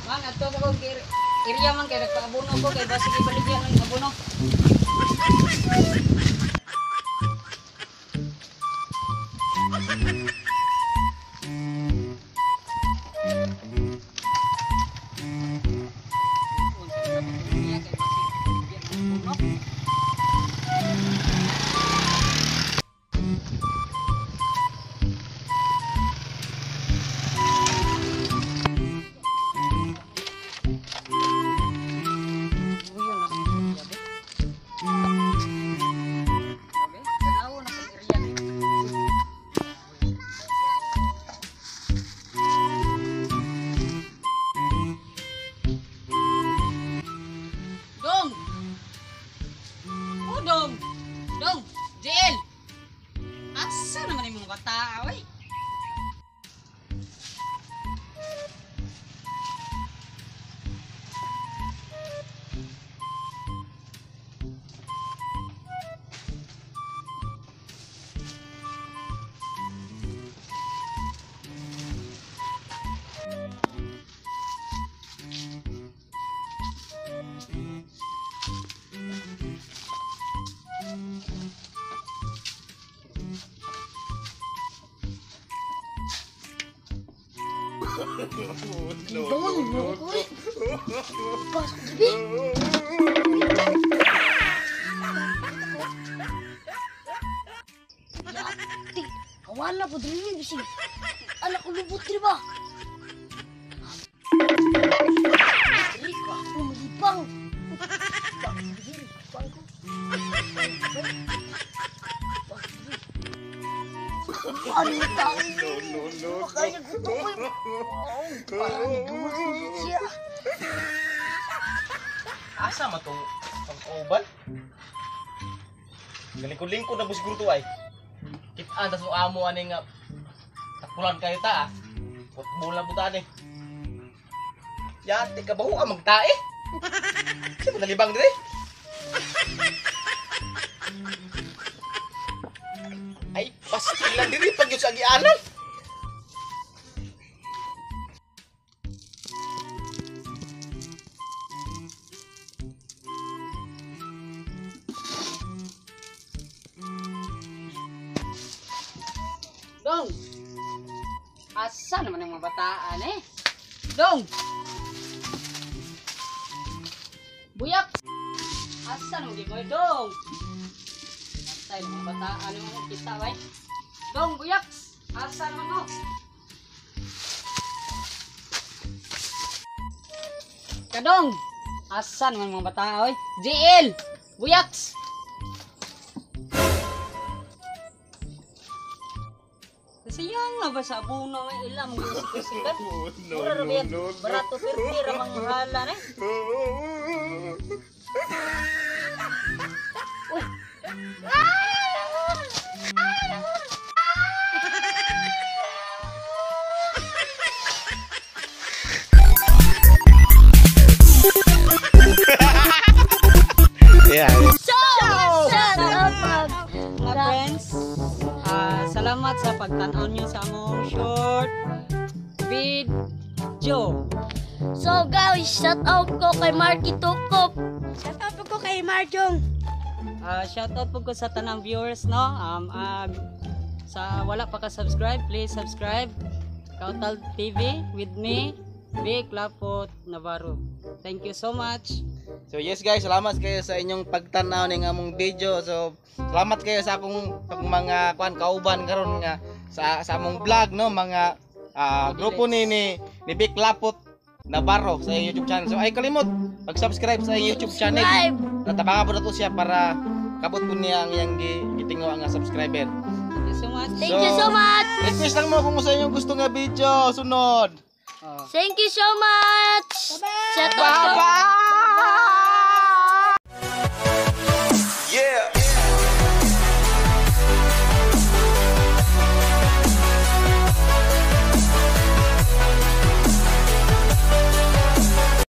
Man, ato ko area man kay nagpaabono ko kay basig ibaligya ng abono. Dong! Oh, dong! Dong! JL! Asa naman yung mga bata, oy? No, no, no. Pasok gabi. Yati, kawala po diri bisig. Anak ko lubot diri ba? Diri ko ako malibang. Diri, bang ko. Ano tayo? No, no, no. Kaya gusto ko. Parang gawas siya. Asa man tong pangkauban? Galingkod-lingkod na po siguro to ay. Kitaan tas mo amo ani nga tapulan kayo ta ah. Putbol na buta eh. Yati ka baho ang magtae. Kasi manalibang dire. Ay, pastilan diri pag yun sa agianan. Dong! Asa naman ang mga bataan eh? Dong! Buyak! Asa naman di mo dong? Patay mga bataan yung mga kita bay. Dong, buyak! Asa naman mo? Kadong! Asa naman mga bataan oy? JL! Buyak! Sayang nga ba sa abono may ilam gusto-gusto. No, Mura ra no, ba yan? no, no. Barato perti ra manghala eh. Uy. Yeah. So, shout out Mga friends, salamat sa pagtan-aw nyo sa among short video. So guys, shout out ko kay Marky Tukop. Shout out po ko kay Marjong. Shout out po ko sa tanang viewers no. Sa wala pa ka subscribe, please subscribe. Kautal TV with me, Vic Lapot Navarro. Thank you so much. So yes guys, salamat kayo sa inyong pagtanaw ning among video. So salamat kayo sa akong mga kuan kauban karon nga sa among vlog no, mga grupo ni Vic Lapot Navarro sa iyong YouTube channel. So ay kalimot pag-subscribe sa iyong YouTube channel. Subscribe. Natabangan po na to siya para kabot po niya ang iyang gitingo ang subscriber. Thank you so much. Thank you so much. Request lang mo kung sa inyong gusto nga video sunod. Oh. Thank you so much. Shout out ko. Bye-bye.